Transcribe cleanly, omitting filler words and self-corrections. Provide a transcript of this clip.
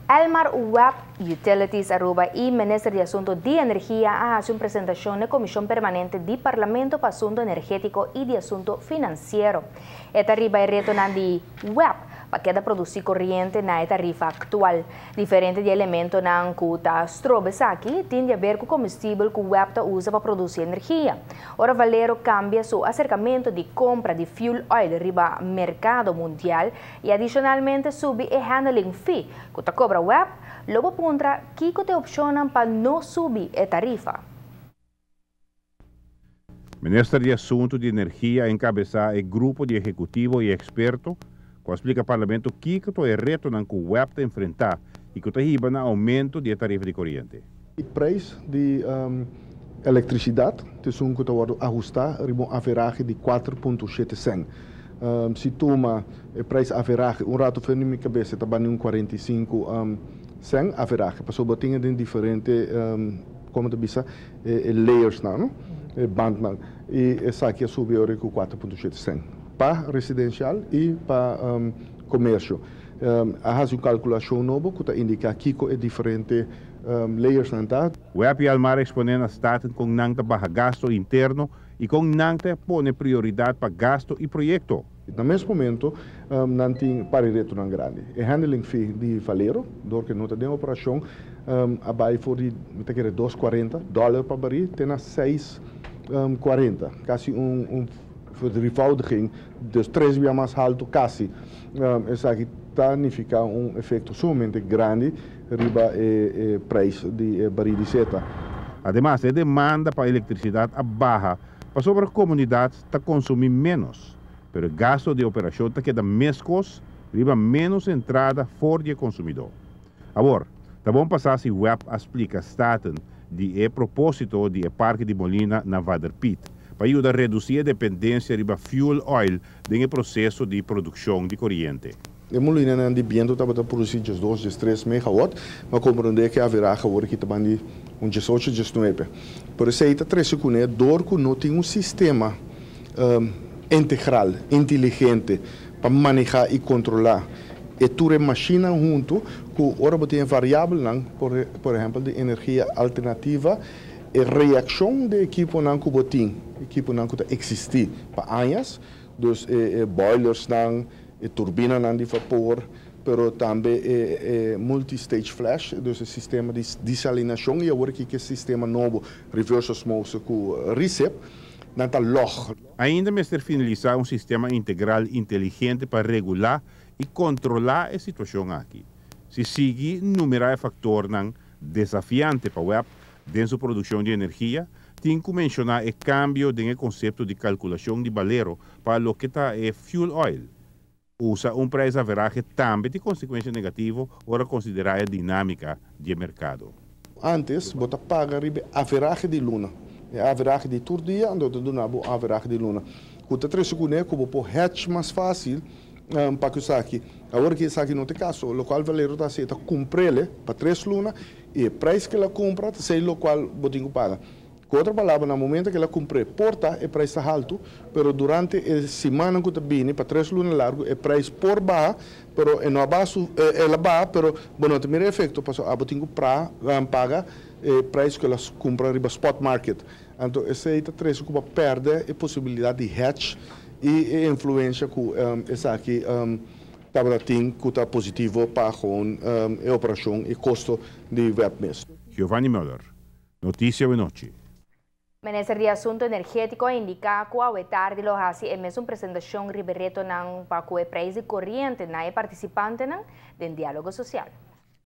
Elmar, WEB, Utilities Aruba y Minister di Asunto di Energia a haci un presentacion na Comision Permanente di Parlamento pa Asunto Energetico y di Asunto Financiero. E tarifa e reto di WEB pa keda produci coriente na tarifa actual. Diferente di elementonan cu ta stroba esaki tin di haber cu combustibel cu WEB ta usa pa produci energia. Ora Valero cambia su acercamento di compra di fuel oil riba mercado mundial y adicionalmente subi e handling fee cu ta cobra WEB, lo bo puntra kico ta e opcion pa no subi e tarifa. Minister di Asunto di Energia a encabesa e grupo di ehecutivo y experto cu a splica Parlamento kico ta e retonan cu WEB ta enfrenta y cu ta hiba na aumento di tarifa di coriente. E prijs di electricidad ta un cu ta ahusta riba un average di 4.7 cent. Si tuma e prijs average, un rato for di mi cabes ta un 45 cent average, pasobra tin diferente, con ta bisa, layers nan, no? E band nan. Y esaki a subi cu 4.7 cent pa residencial y pa comercio. A haci un calculacion nobo cu ta indica kico e diferente layers nan ta. WEB y Elmar a expone na Staten con nan ta baha gasto interno y con nan ta pone prioridad pa gasto y proyecto. Na mes momento, nan tin par retonan grandi. E handling fee di Valero, door cu no ta den operacion, a bay for di 2,40 dollar pa baril, te na 6,40. Casi un verdrievoudiging, dus tres biaha mas halto casi. Esaki ta significa un efecto sumamente grandi riba e prijs di baril di zeta. Ademas, e demanda pa electricidad a baha, pasobra e comunidad ta consumi menos, pero e gasto di operacion ta keda mescos, riba menos entrada for di consumidor. Awor, ta bon pa sa si WEB a splica Staten di e proposito di e parke di molina na Vader Piet, pa yuda reduci e dependencia riba fuel oil den proceso di produccion di coriente. E molina di biento tabata produci 2, 3 megawatt, ma comprende cu average awor aki ta di un 18, 19. Por esey ta 3 secondo, door cu no tin un sistema integral, inteligente, pa maneha y controla e tur machine hunto, cu ora bo tin variabel, por ehempel, di energia alternativa, e reaccion di ekiponan cu bo tin, ekiponan cu ta existi pa aña, dus e boilers nan, e turbinanan di vapor, pero tambe e multi-stage flash, dus e sistema di desalinacion y awor cu e sistema nobo, reverse osmosis cu recip, nan ta log. Ainda mester finalisa un sistema integral inteligente pa regula y controla e situacion aki. Si sigui enumera factornan desafiante pa WEB den su produccion di energia, tin cu menciona e cambio di concepto di calculacion di Valero pa loke ta e fuel oil. Usa un prijs average tambe tin consecuencia negativo ora considera e dinamica di mercado. Antes, bo ta paga riba average di luna. E average di tur dia, anto ta duna bo average di luna. Cu ta 3 secondo, cu bo por hedge mas facil pa cu esaki. Awor cu esaki no ta e caso, loke Valero ta haci, ta cumpr'e pa 3 luna y e prijs cu el a cumpra, ta esey loke bo tin cu paga. Cu otro palabra, na momento cu el a cumpra, por ta e prijs ta halto, pero durante e siman cu ta bini, pa 3 luna largo, e prijs por baha, pero e no a baha, el a baha, pero bo no ta mira efecto, paso abo tin cu paga e prijs cu el a cumpra riba spot market. Anto, esey ta trece cu perde e posibilidad di hedge y e influencia cu esaki tabata tin cu ta positivo pa gewoon e operacion y costo di WEB mes. Giovanni Müller, Noticia Nochi. Minister di Asunto Energetico a indica cu awe tardi lo haci e mesun presentacion riba e retonan pa cu e prijs di coriente na e participantenan den dialogo social.